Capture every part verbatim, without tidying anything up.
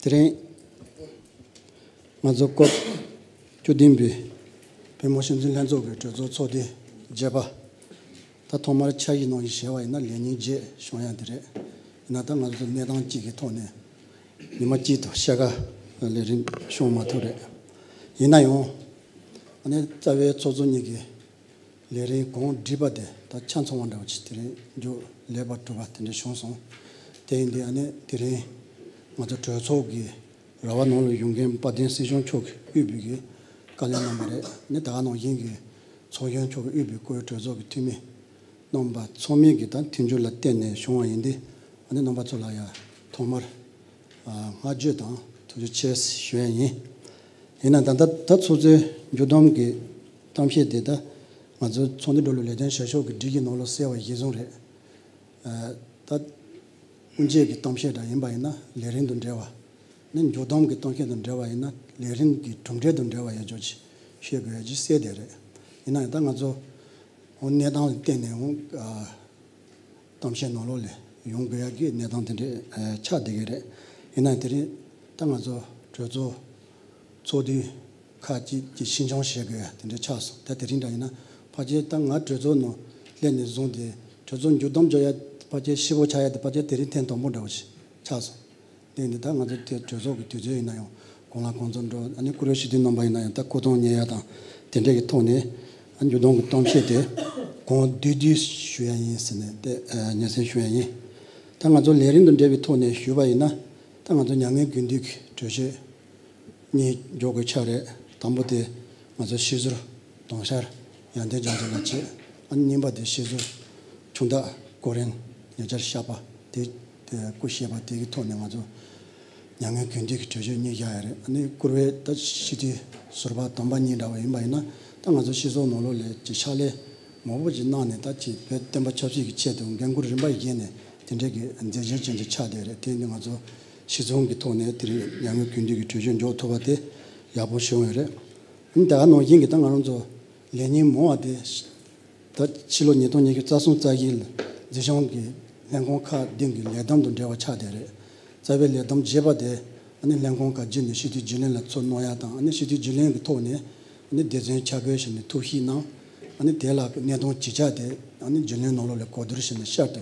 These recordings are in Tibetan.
དེ་རིང་ང་ཚོ་སྐབས་བཅུ་བདུན་པའི་བོད་མི་སྤྱི་འཐུས་ལྷན་ཚོགས་ཀྱི་གྲོས་ཚོགས་ཚོགས་དུས་བརྒྱད་པ། ད་ཐོག་མར་འཆར་གཞི་ནང་བཞིན་བྱས་པ་ཡིན་ན་ལས་ཉིན་བརྒྱད་བྱུང་ཡ་དེ་རེད། ཡིན་ན་ད་ང་ཚོ་གནས་སྟངས་གཅིག་གི་ཐོག་ནས་ཉི་མ་གཅིག་ཏུ་ཕྱེད་ཀ་ལས་རིམ་བྱུང་མ་ཐུབ་རེད། ཡིན་ན་ཡང་ཨ་ནི་རྩ་བའི་ཚོགས་གཙོ་གཉིས་ཀྱི་ལས་རིམ་གང་བསྒྲིགས་པ་དེ་ད་ཆ་ཚང་བ་འདྲ་བ་ཅིག་དེ་རིང་མཇུག་ལེགས་པར་གྲུབ་པ་དེ་འདྲ་བྱུང་སོང་། དེ་ཡིན་དུས་ཨ་ནི་དེ་རིང་ང་ཚོ་གྲོས་ཚོགས་ཀྱི་ར་བ་ནང་ལ་ཡོད་མཁན་དཔལ་ལྡན་སྲིད་སྐྱོང་མཆོག་གིས་དབུས་པའི་གི་བཀའ་ལན་གནང་བ་རེད། ཨ་ནི་ད་ག་ནང་བཞིན་གྱི་ཚོགས་གཞོན་མཆོག་གིས་དབུས་པའི་བཀུར་འོས་གྲོས་ཚོགས་ཀྱི་འཐུས་མི་རྣམ་པ་ཚང་མས་ཀྱི་ད་མཐུན་འགྱུར་ལ་བརྟེན་ནས་བྱུང་བ་ཡིན་དུས། ཨ་ནི་རྣམ་པ་ཚོ་ལ་ཡང་ཐོག་མར་ཨ་བསྔགས་བརྗོད་དང་ཐུགས་རྗེ་ཆེ་ཞུ་ཡ་ཡིན། ཡིན་ན་ད་ལྟ་ད་ཚོགས་གཙོའི་མཇུག་བསྡོམས་ཀྱི་གཏམ་བཤད་དེ་ད་ང་ཚོའི་ཚོགས་འདུ་འགྲོ་ལུགས་ལས་དོན་བྱ་ཕྱོགས་ཀྱི་སྒྲིག་གཞི་ནང་ལ་གསལ་བ་གཞིར་བཟུང་རེད། ཨ་ད་དབུ་འབྱེད་ཀྱི་གཏམ་བཤད་འདྲ་ཡིན་པ་ཡིན་ན་ལས་རིམ་དང་འབྲེལ་བ། ནི་མཇུག་བསྡོམས་ཀྱི་གཏམ་བཤད་དང་འབྲེལ་བ་ཡིན་ན་ལས་རིམ་གྱི་གྲུབ་འབྲས་དང་འབྲེལ་བ་ཡོད་ཆོག་ཅིག་བཤད་དགོས་ཡ་ཅིག་གསལ་བསྡད་རེད། ཡིན་ན་ཡང་ད་ང་ཚོ་འོ་གནས་སྟངས་ལ་བརྟེན་ནས་འོ་ཨ་གཏམ་བཤད་ནང་ལོགས་ལ་ཡོང་དགོས་ཡ་གི་གནས་སྟངས་དེ་འདྲས་ཨ་ཆགས་བསྡད་ཀྱི་རེད། ཡིན་ན་ཡང་དེ་རིང་ད་ང་ཚོ་གྲོས་ཚོགས་ཚོགས་དུས་ཁག་ཅིག་གི་ཕྱིར་འགྱངས་བྱེད་དགོས་ཡ་དེ་འདྲས་ཆགས་སོང་། ད་དེ་རིང་འདྲ་ཡིན་ན་ཕལ་ཆེར་ད་ང་གྲོས་ཚོགས་ནང་སླེབས་ནས་བཟུང་སྟེ་གྲོས་ཚོགས་མཇུག་བསྡོམས་འཇོག་ཡ་ཕལ་ཆེར་ཧྲིལ་པོ་ཆགས་ཡ་དེ་ཕལ་ཆེར་དེ་རིང་ཐེངས་དང་པོ་འདྲ་བོ་ཞིག་ཆགས་སོང་། དེ་ནི་ད་ང་ཚོ་དེ་གྲོས་ཚོགས་ཀྱི་དུས་ཚོད་ཡིན་ན་ཡང་གང་ལ་གང་འཚམ་འགྲོ། ཨ་ནི་བཀུར་འོས་སྤྱི་འཐུས་རྣམ་པ་ཡིན་ན་ཡང་ད་སྐུ་ཐོག་ཉན་ཡ་དང་དེ་འདྲས་ཀྱི་ཐོག་ནས་ཨ་མཇུག་བསྡོམས་ཀྱི་གཏམ་བཤད་དེ་གང་བསྡུས་བསྡུས་ཞུ་ཡ་ཡིན་ཟེར་ནས་དེ་ཨ་སྙན་སེང་ཞུ་ཡ་ཡིན། ད་ང་ཚོ་ལས་རིམ་དང་འབྲེལ་བའི་ཐོག་ནས་ཞུས་པ་ཡིན་ན་ད་ང་ཚོ་མྱ་ངན་གུས་འདུད་ཀྱི་གྲོས་ཆོད་གཉིས་འཇོག་དགོས་ཆགས་རེད། དང་པོ་དེ་ང་ཚོ་ཤེས་ཟུར་གདོང་ཤར་ཡར་ལྡན་རྒྱ་མཚོ་ལགས་བྱས། ཨ་ནི་གཉིས་པ་དེ་ཤེས་ཟུར་ཁྱུང་བདག་ཀོ་རེན་ཉེ་ཆར་གཤགས་པ་དེ་དེ་སྐུ་གཤེགས་པ་དེ་གི་ཐོག་ནས་ང་ཚོ་མྱ་ངན་གུས་འདུད་ཀྱི་གྲོས་ཆོད་གཉིས་བཞག་ཡ་རེད། ཨ་ནི་བཀུར་འོས་ད་སྤྱི་འཐུས་ཟུར་པ་དམ་པ་གཉིས་འདྲ་བ་ཡིན་པ་ཡིན་ན་ད་ང་ཚོ་སྤྱི་ཚོགས་ནང་ལོགས་ལ་ཅིག་ཕྱག་ལས་མང་པོ་ཅིག་གནང་ནས་ད་ཅིག་བོད་བསྟན་པ་ཆབ་སྲིད་ཀྱི་ཆེད་དུ་འགན་འཁུར་རིམ་པ་བཞེས་ནས་དེ་འདྲའི་གི་མཛད་རྗེས་ཅན་ཅིག་ཆགས་བསྡད་རེད། དེ་ནི་ང་ཚོ་སྤྱི་ཚོགས་ཀྱི་ཐོག་ནས་དེ་རིང་མྱ་ངན་གུས་འདུད་ཀྱི་གྲོས་ཆོད་འཇོག་ཐུབ་པ་དེ་ཡག་པོ་བྱུང་ཡོད་རེད། ཨ་ནི་ད་ག་ནང་བཞིན་གྱི་ད་ང་རང་ཚོ་ལས་ཉིན་མང་བ་དེ་ད་ཕྱི་ལོ་ཉིས་སྟོང་ཉི་ཤུ་རྩ་གསུམ་རྩ་བཞི་ལ་མཛད་གཞུང་གི་ལས་ཁུངས་ཁག་བདུན་གྱི་ལས་བསྡོམས་དང་འབྲེལ་བ་ཆགས་བསྡད་རེད། རྩ་བའི་ལས་བསྡོམས་བརྒྱད་པ་དེ་ཨ་ནི་ལས་ཁུངས་ཁག་བརྒྱུད་ནས་སྤྱི་འཐུས་རྒྱུན་ལས་ལ་ཚུར་གནང་ཡ་དང་། ཨ་ནི་སྤྱི་འཐུས་རྒྱུན་ལས་ཀྱི་ཐོག་ནས་ཨ་ནི་སྡེ་ཚན་ཆ་བགོས་བྱས་ནས་ཐུགས་ཞིབ་གནང་། ཨ་ནི་དེ་ལ་གནས་སྟངས་ཇི་ཆགས་དེ་ཨ་ནི་རྒྱུན་ལས་ནང་ལོགས་ལ་གོ་བསྡུར་བྱས་ནས་བསྐྱར་དུ་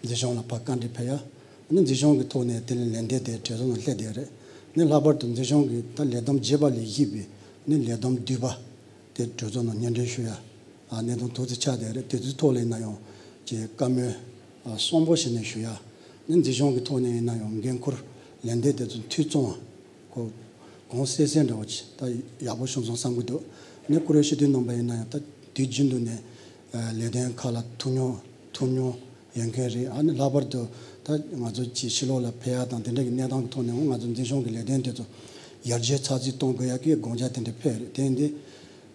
མཛད་གཞུང་ལ་ཕར་བཀའ་འདྲི་ཕེབས་ཡ། ཨ་ནི་མཛད་གཞུང་གི་ཐོག་ནས་དེ་ལ་ལན་འདེབས་དེ་གྲོས་ཚོགས་ནང་སླེབས་བསྡད་རེད། ཨ་ནི་ལྷག་པར་དུ་མཛད་གཞུང་གི་ད་ལས་བསྡོམས་བརྒྱད་པ་ལས་བཞེས་པའི་ཨ་ནི་ལས་བསྡོམས་བསྡུས་པ་དེ་གྲོས་ཚོགས་ནང་སྙན་སྒྲོན་ཞུ་ཡ། ཨ་གནད་དོན་ཐོག་ཙི་ཆགས་བསྡད་རེད། དེ་ཚོའི་ཐོག་ལ་ཡིན་ན་ཡང་ཅིག་བཀའ་མོལ་ཨ་གསོན་པོ་བྱས་ནས་ཞུ་ཡ། ཨ་ནི་མཛད་གཞུང་གི་ཐོག་ནས་ཡིན་ན་ཡང་འགན་འཁུར་ལན་འདེབས་དེ་ཚོ་འཐུས་ཚང་བ་གོ་གོང་གསལ་གསལ་འདྲ་བོ་ཅིག་ད་ཡག་པོ་བྱུང་སོང་བསམ་གྱི་འདུག་ཨ་ནི་བཀུར་འོས་སྤྱི་འཐུས་རྣམ་པ་ཡིན་ན་ཡང་ད་དུས་རྒྱུན་དུ་ནས་ཨ་ལས་དོན་ཁག་ལ་ཐུགས་མྱོང་ཐུགས་མྱོང་ཡོད་མཁན་རེད། ཨ་ནི་ལྷག་པར་དུ་ད་ང་ཚོ་ཅིག་ཕྱི་ལོགས་ལ་ཕེབས་ཡ་དང་དེ་འདྲ་གི་གནས་སྟངས་ཀྱི་ཐོག་ནས་འོ་ང་ཚོ་མཛད་གཞུང་གི་ལས་དོན་དེ་ཚོ་ཡར་རྒྱས་ཚགས་ཚུད་གཏོང་དགོས་ཡ་གི་དགོངས་འཆར་དེ་འདྲ་ཕེབས་རེད། དེ་ཡིན་དུས་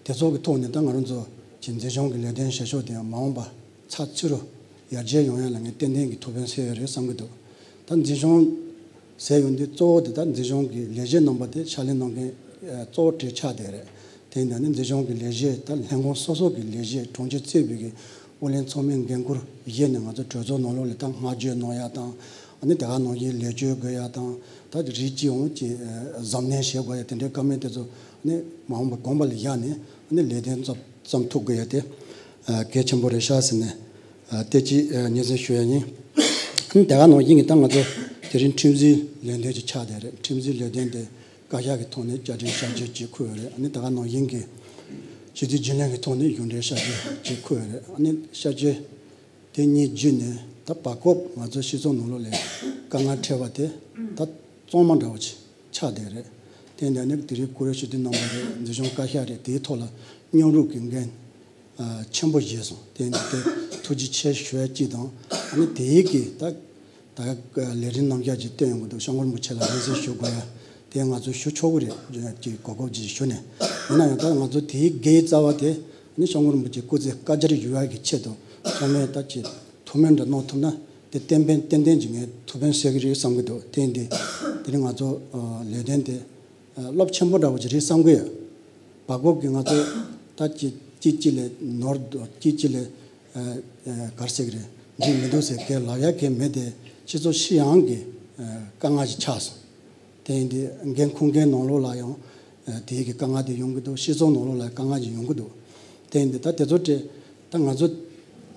དེ་ཚོ་གི་ཐོག་ནས་ད་ང་རང་ཚོ་ཅིག་མཛད་གཞུང་གི་ལས་དོན་བྱེད་ཕྱོགས་དེ་ཡང་མ་འོངས་པ་ཚགས་ཚུད་རུ་ཡར་རྒྱས་ཡོང་ཡ་ལ་ངས་ཏན་ཏན་གྱི་ཐུགས་ཕན་གསོས་ཡོད་རེད་བསམ་གྱི་འདུག་ད་མཛད་གཞུང་ཟེར་ཡོང་དུས་གཙོ་བོ་དེ་ད་མཛད་གཞུང་གི་ལས་བྱེད་རྣམ་པ་དེ་ཕྱག་ལས་གནང་མཁན་གཙོ་བོ་དེ་ཆགས་བསྡད་རེད། དེ་ཡིན་ད་ནི་མཛད་གཞུང་གི་ལས་བྱེད་ད་ལྷན་ཁང་སོ་སོ་གི་ལས་བྱེད་དྲུང་ཆེ་གཙོས་པའི་གི་ཨུ་ལྷན་ཚང་མས་འགན་འཁུར་བཞེས་ནས་ང་ཚོ་གྲོས་ཚོགས་ནང་ལོགས་ལ་ད་བསྔགས་བརྗོད་གནང་ཡ་དང་། ཨ་ནི་དེ་ག་ནང་བཞིན་ལེགས་བཅོས་དགོས་ཡ་དང་། ད་རིགས་གཅིག་འོང་གཅིག་གཟབ་ནན་བྱེད་དགོས་ཡ་དེ་འདྲའི་བཀའ་མོལ་དེ་ཚོ་ཨ་ནི་མ་འོངས་པ་དགོངས་པ་ལ་བཞག་ནས་ཨ་ནི་ལས་དོན་རྩོམ་རྩོམ་ཐུབ་དགོས་ཡ་དེ་གལ་ཆེན་པོ་རེད་ཤག་ཟེར་ནས་དེ་གཅིག་སྙན་སེང་ཞུ་ཡ་ཡིན། ཨ་ནི་དེ་ག་ནང་བཞིན་གྱི་ད་ང་ཚོ་དེ་རིང་ཁྲིམས་བཟོའི་ལས་དོན་གྱི་ཆགས་བསྡད་རེད། ཁྲིམས་བཟོའི་ལས་དོན་དེ་བཀའ་ཤག་གི་ཐོག་ནས་བཅའ་ཁྲིམས་བསྐྱར་བཅོས་ཅིག་འཁུར་ཡོད་རེད། ཨ་ནི་ད་ག་ནང་བཞིན་གྱི་སྤྱི་འཐུས་རྒྱུན་ལས་ཀྱི་ཐོག་ནས་གཞུང་འབྲེལ་བསྐྱར་བཅོས་ཅིག་འཁུར་ཡོད་རེད། ཨ་ནི་བསྐྱར་བཅོས་དེ་གཉིས་བརྒྱུད་ནས་ད་བར་སྐབས་ང་ཚོ་སྤྱི་ཚོགས་ནང་ལོགས་ལ་དཀའ་ངལ་འཕྲད་པ་དེ་ད་གཙང་མ་འདྲ་བོ་ཅིག་ཆགས་བསྡད་རེད། དེ་འདྲ་ནི་དེ་རིང་བཀུར་འོས་སྤྱི་འཐུས་རྣམ་པ་རེད། མཛད་གཞུང་བཀའ་ཤག་རེད། དེའི་ཐོག་ལ་མཉམ་རུབ་ཀྱི་འགན་ཆེན་པོ་བཞེས་སོང་། དེ་འདི་དེ་ཐུགས་རྗེ་ཆེ་ཞུ་ཡ་གཅིག་དང་། ཨ་ནི་དེའི་གི་ད་ད་ལས་རིམ་རྣམ་གཞག་ཅིག་བཏོན་ཡོང་གི་འདུག་སྐྱབས་མགོན་རིན་པོ་ཆེ་ལ་སྙན་སེང་ཞུ་དགོས་ཡ་དེ་ང་ཚོ་ཞུ་ཆོག་གི་རེད། ཅིག་གོ་སྐབས་ཅིག་ཞུ་ནས་ཡིན་ན་ཡང་ད་ང་ཚོ་དེའི་གི་རྩ་བ་དེ་ཨ་ནི་སྐྱབས་མགོན་རིན་པོ་ཆེ་སྐུ་ཚེ་བསྐལ་བརྒྱར་ཡོད་ཡ་གི་ཆེད་དུ་ཚང་མས་ད་ཅིག་ཐུགས་སྨོན་འདྲ་གནང་ཐུབ་ན་དེ་ཏན་ཏན་ཏན་ཏན་ཅིག་ངས་ཐུགས་ཕན་གསོས་ཀྱི་རེད་བསམ་གྱི་འདུག་དེ་འདི་དེ་རིང་ང་ཚོ་ལས་དོན་དེ་རླབས་ཆེན་པོ་འདྲ་བོ་ཅིག་རེད་བསམ་གྱི་ཡོད། བར་སྐབས་ཀྱི་ང་ཚོ་ད་ཅི་ཅི་ཅི་ལས་ནོར་འདུག་ཅི་ཅི་ལས་གར་ཟེར་གྱི་རེད། འགྲིག་མི་འདུག་ཟེར་གའི་ལབ་ཡ་གའི་མེད་དེ་སྤྱི་ཚོགས་ཤི་ཡང་གི་དཀའ་ངལ་ཅིག་ཆགས་སོང་། དེ་ཡིན་དུས་འགན་འཁུར་མཁན་ནང་ལོགས་ལ་ཡང་དེའི་གི་དཀའ་ངལ་དེ་ཡོང་གི་འདུག་སྤྱི་ཚོགས་ནང་ལོགས་ལ་དཀའ་ངལ་ཅིག་ཡོང་གི་འདུག་དེ་ཡིན་དུས་ད་དེ་ཚོ་དེ་ད་ང་ཚོ་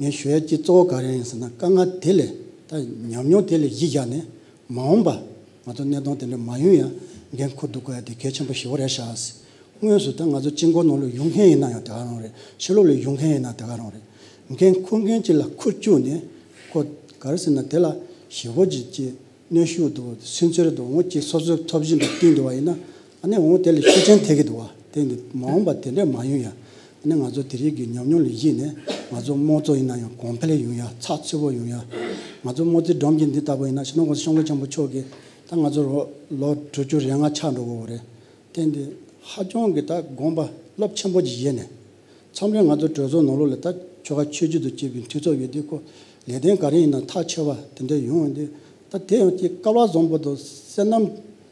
ངས་ཞུ་ཡ་གཅིག་གཙོ་བོ་ག་རེ་ཡིན་ཟེར་ན། དཀའ་ངལ་དེ་ལས་ད་ཉམས་མྱོང་དེ་ལས་གཞི་བཞག་ནས་མ་འོངས་པ་ང་ཚོ་གནས་སྟངས་དེ་འདྲ་མ་ཡོང་ཡ་འགན་འཁུར་འདུག་དགོས་ཡ་དེ་གལ་ཆེན་པོ་ཞེ་པོ་རེད་ཤག་དངོས་སུ་ད་ང་ཚོ་དཀྱིལ་འཁོར་ནང་ལ་ཡོང་མཁན་ཡིན་ན་ཡང་དེ་ག་རང་རེད། ཕྱི་ལོགས་ལ་ཡོང་མཁན་ཡིན་ན་དེ་ག་རང་རེད། འགན་འཁུར་མཁན་ཅིག་ལ་འཁུར་བཅུག་ནས་ཁོ་ག་རེ་ཟེར་ན་དེ་ལ་ཞེ་པོ་ཅིག་ཅིག་གནོན་ཤུགས་འདུག་སུན་གཙེར་འདུག་འོ་ཅིག་སོ་སོའི་ཐོབ་གཞི་འདྲ་བཏིང་འདུག་བ་ཡིན་ན། ཨ་ནི་འོ་དེ་ལ་ཤུགས་རྐྱེན་ཐེབས་ཀྱི་འདུག་བ། དེ་འདི་མ་འོངས་པ་དེ་འདྲས་མ་ཡོང་ཡ། ཨ་ནི་ང་ཚོ་དེ་རིགས་ཀྱི་ཉམས་མྱོང་ལ་གཞིགས་ནས་ང་ཚོ་དམངས་གཙོ་ཡིན་ན་ཡང་གོང་འཕེལ་ཡོང་ཡ། ཚགས་ཚུད་པོ་ཡོང་ཡ། ང་ཚོ་དམངས་གཙོའི་སྒྲོམ་གྱི་འདི་ལྟ་བུ་ཡིན་ན་སྤྱི་ནོར་གོང་ས་སྐྱབས་མགོན་ཆེན་པོ་མཆོག་གིས་ད་ང་ཚོ་ལོ་ལོ་དྲུག་ཅུ་རེ་ལྔ་ཆགས་འགྲོ་གི་ཡོད་རེད། དེ་འདི་ཧ་ཅང་གི་ད་དགོངས་པ་རླབས་ཆེན་པོ་ཅིག་བཞེས་ནས། མཚམས་རེ་ང་ཚོ་གྲོས་ཚོགས་ནང་ལོགས་ལ་ད་ཆོལ་ཁ་ཆོས་བརྒྱུད་དང་བཅས་པའི་འཐུས་ཚོགས་ཡོད་དུས་ཁོ་ལས་དོན་ག་རེ་ཡིན་ན་ཐག་ཆོད་པ་དེ་འདྲ་ཡོང་ཡོང་དུས། ད་དེ་ཡང་ཅིག་སྐལ་བ་བཟང་པོ་དང་བསོད་ནམས་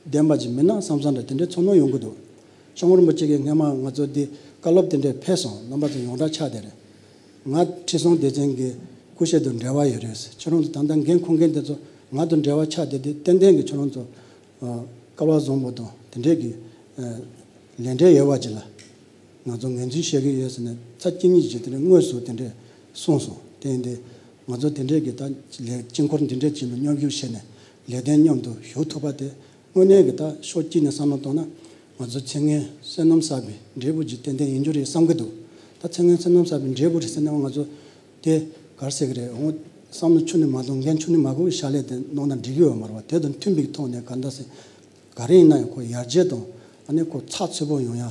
ལྡན་པ་ཅིག་མིན་ན་བསམ་བསམ་འདྲ་དེ་འདྲའི་ཚོར་སྣང་ཡོང་གི་འདུག་སྐྱབས་མགོན་རིན་པོ་ཆེ་གིས་སྔོན་མ་ང་ཚོ་འདི་བཀའ་སློབ་དེ་འདྲ་ཕེབས་སོང་། རྣམ་པ་ཚོ་ཡོངས་གྲགས་ཆགས་བསྡད་རེད། ང་ཁྲི་སྲོང་ལྡེ་བཙན་གྱི་སྐུ་ཞབས་དང་འབྲེལ་བ་ཡོད་རེད། ཁྱོད་རང་ཚོ་ད་ལྟ་འགན་འཁུར་མཁན་དེ་ཚོ་ང་དང་འབྲེལ་བ་ཆགས་བསྡད་དུས་ཏན་ཏན་གྱི་ཁྱོད་རང་ཚོ་སྐལ་བ་བཟང་པོ་དང་དེ་འདྲས་ཀྱི་ལས་འབྲེལ་ཡོད་པ་ཅིག་ལ་ང་ཚོ་ངོས་འཛིན་བྱེད་ཀྱི་ཡོད་ཟེར་ནས་ཚར་གཅིག་གཉིས་ཀྱིས་དེ་འདྲས་དངོས་སུ་དེ་འདྲས་གསུངས་སོང་། དེ་ཡིན་དུས་ང་ཚོ་དེ་འདྲས་ཀྱི་ད་ལས་དཀྱིལ་འཁོར་འདི་འདྲས་ཅིག་ལ་མཉམ་ཞུགས་བྱས་ནས་ལས་དོན་མཉམ་དུ་ཞུགས་ཐུབ་པ་དེ་དངོས་གནས་ཀྱི་ད་ཕྱོགས་གཅིག་ནས་བསམ་བློ་བཏང་ན་ང་ཚོ་ཚེ་སྔོན་བསོད་ནམས་བསགས་པའི་འབྲས་བུ་ཅིག་ཏན་ཏན་ཡིན་རྒྱུ་རེད་བསམ་གྱི་འདུག་ད་ཚེ་སྔོན་བསོད་ནམས་བསགས་པའི་འབྲས་བུ་རེད་ཟེར་ན་ང་ཚོ་དེ་ག་རེ་ཟེར་གྱི་རེད། འོ་བསམ་བློ་ཆུང་ནས་མ་གཏོང་། འགན་ཆུང་ནས་མ་འཁུར་བའི་བྱ་ལས་དེ་གནང་ན་འགྲིག་གི་ཡོད་མ་རེད་བ། དེ་དང་མཐུན་པའི་ཐོག་ནས་ག་འདྲ་ཟེར་ག་རེ་ཡིན་ན་ཡང་ཁོ་ཡར་རྒྱས་དང་ཨ་ནི་ཁོ་ཚགས་ཚུད་པོ་ཡོང་ཡ།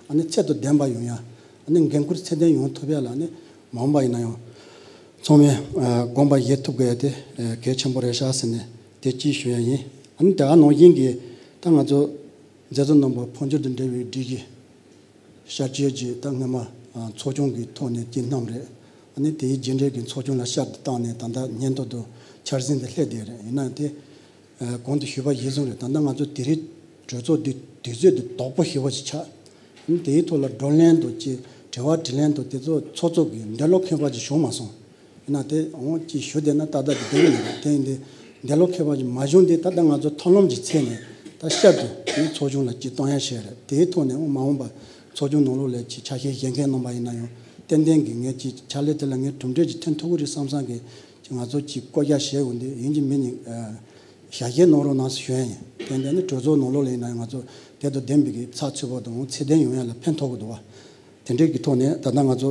ཨ་ནི་ཚད་དང་ལྡན་པ་ཡོང་ཡ། ཨ་ནི་འགན་འཁུར་ཚད་ལྡན་ཡོང་ཐུབ་ཡ་ལ་ཨ་ནི་མ་འོངས་པ་ཡིན་ན་ཡང་ཚང་མས་ཨ་དགོངས་པ་བཞེས་ཐུབ་དགོས་ཡ་དེ་ཨ་གལ་ཆེན་པོ་རེད་ཤག་ཟེར་ནས་དེ་གཅིག་ཞུ་ཡ་ཡིན། ཨ་ནི་དེ་ག་ནང་བཞིན་གྱི་ད་ང་ཚོ་མཛད་གཙོ་རྣམ་པ་འཕོ་འགྱུར་དང་འབྲེལ་བའི་སྒྲིག་གཞི་ཤར་བསྐྱོད་ཀྱི་ད་སྔོན་མ་ཨ་ཚོགས་ཆུང་གི་ཐོག་ནས་ཀྱི་བསྣམས་རེད། ཨ་ནི་དེའི་རྗེས་འབྲེལ་གྱི་ཚོགས་ཆུང་ལ་བསྐྱར་དུ་བཏང་ནས་ད་ལྟ་སྙན་ཐོ་དང་འཆར་ཟིན་དེ་སླེབས་བསྡད་རེད། ཡིན་ན་དེ་ཨ་གོང་དུ་ཞུས་པ་གཞིར་བཟུང་རེད། ད་ལྟ་ང་ཚོ་དེ་རིང་གྲོས་ཚོགས་འདི་དུས་ཚོད་འདི་དོག་པོ་ཞེ་པོ་ཅིག་ཆགས། ཨ་ནི་དེའི་ཐོག་ལ་བགྲོ་གླེང་དང་ཅིག་དྲི་བ་དྲིས་ལན་དང་དེ་ཚོ་ཚོགས་གཙོ་གི་འདོད་བློ་ཁེངས་པ་ཅིག་བྱུང་མ་སོང་། ཡིན་ན་དེ་འོང་ཅིག་ཞུ་བསྡད་ན་ཏག་ཏག་དེ་འགྲིག་གི་མི་འདུག་དེ་ཡིན་དུས་འདོད་བློ་ཁེངས་པ་ཅིག་མ་བྱུང་དུས་ད་ལྟ་ང་ཚོ་མཐུན་ལམ་གྱི་ཚད་ནས་ད་བསྐྱར་དུ་ངས་ཚོགས་ཆུང་ལ་ཅིག་གཏོང་ཡ་བྱས་རེད། དེའི་ཐོག་ནས་འོང་མ་འོངས་པ་ཚོགས་ཆུང་ནང་ལོགས་ལ་ཅིག་ཆ་ཤས་བཞེས་མཁན་རྣམ་པ་ཡིན་ན་ཡང་ཏན་ཏན་གྱི་ངས་ཅིག་ཕྱག་ལས་དེ་ལ་ངས་གྲུབ་འབྲས་ཅིག་ཐོན་ཐུབ་ཀྱི་རེད་བསམ་བསམ་གྱི་ཅིག་ང་ཚོ་ཅིག་བསྐོ་རྒྱ་བྱས་འོང་དུས་ཡིན་གཅིག་མིན་གཉིས་ཨ་ཞལ་བཞེས་གནང་རོགས་གནང་ཟེར་ཞུ་ཡ་ཡིན། དེ་འདྲ་ནི་གྲོས་ཚོགས་ནང་ལོགས་ལ་ཡིན་ན་ཡང་ང་ཚོ་དེ་དང་ལྡན་པའི་གི་ཚགས་ཚུད་པོ་དང་ཚད་ལྡན་ཡོང་ཡ་ལ་ཕན་ཐོགས་ཀྱི་འདུག་བ། དེ་འདྲའི་གི་ཐོག་ནས་ད་ལྟ་ང་ཚོ་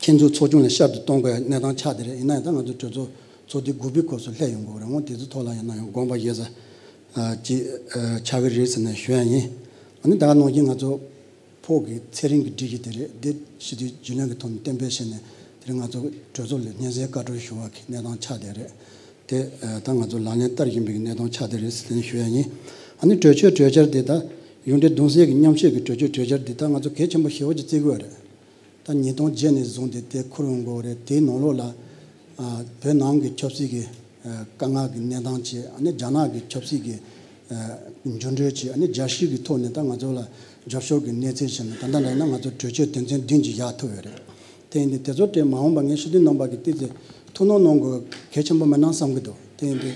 ཁྱེད་ཚོའི་ཚོགས་ཆུང་ལ་བསྐྱར་དུ་གཏོང་དགོས་གནས་སྟངས་ཆགས་བསྡད་རེད། ཡིན་ན་ཡང་ད་ང་ཚོ་གྲོས་ཚོགས་ཚོགས་དུས་དགུ་པའི་སྐབས་སུ་སླེབས་ཡོང་གི་རེད། འོང་དེ་ཚོའི་ཐོག་ལ་ཡིན་ན་ཡང་དགོངས་པ་བཞེས་ས་ཅིག་ཆགས་ཀྱི་རེད་ཟེར་ནས་ཞུ་ཡ་ཡིན། ཨ་ནི་ད་ག་ནང་བཞིན་ང་ཚོ་ཕོགས་ཀྱི་ཚེ་རིང་གི་སྒྲིག་གཞི་དེ་རེད། འདི་ཞི་དུལ་རྒྱུན་ལས་ཀྱི་ཐོག་ནས་གཏན་འབེབས་བྱས་ནས་དེ་རིང་ང་ཚོ་གྲོས་ཚོགས་ལ་སྙན་སེང་བཀའ་འཁྲོལ་ཞུ་བ་གི་གནས་སྟངས་ཆགས་བསྡད་རེད། དེ་ད་ང་ཚོ་ལག་ལེན་བསྟར་བཞིན་པའི་གནས་སྟངས་ཆགས་བསྡད་རེད་ཟེར་ནས་ཞུ་ཡ་ཡིན། ཨ་ནི་གྲོས་ཆོད་གྲོས་འཆར་དེ་ད་གཞུང་འབྲེལ་གདུང་སེལ་གྱི་མཉམ་ཞུགས་ཀྱི་གྲོས་ཆོད་གྲོས་འཆར་དེ་ད་ང་ཚོ་གལ་ཆེན་པོ་ཞེ་པོ་ཅིག་བརྩི་གི་ཡོད་རེད། ད་ཉིས་སྟོང་བརྒྱད་ནས་བཟུང་སྟེ་དེ་འཁུར་ཡོང་དགོས་རེད། དེའི་ནང་ལོགས་ལ་ཨ་བོད་ནང་གི་ཆབ་སྲིད་ཀྱི་ཨ་དཀའ་ངལ་གྱི་གནས་སྟངས་བྱས། ཨ་ནི་རྒྱ་ནག་གི་ཆབ་སྲིད་ཀྱི་ཨ་འགྱུར་འགྲོས་བྱས། ཨ་ནི་རྒྱལ་སྤྱི་གི་ཐོག་ནས་ད་ང་ཚོ་ལ་རྒྱབ་སྐྱོར་གྱི་གནས་ཚུལ་བྱས་ནས་ད་ལྟ་འདྲ་ན་ང་ཚོ་གྲོས་ཆོད་དོན་ཚན་བདུན་ཅིག་བཞག་ཐུབ་ཡོད་རེད། དེ་ཡིན་དུས་དེ་ཚོ་དེ་མ་འོངས་པ་ངས་ཞུ་དུས་རྣམ་པ་གི་ཏོག་ཙམ་ཐུགས་སྣང་གནང་དགོས་གལ་ཆེན་པོ་མེད་ན་བསམ་གྱི་འདུག་དེ་ཡིན་དུས་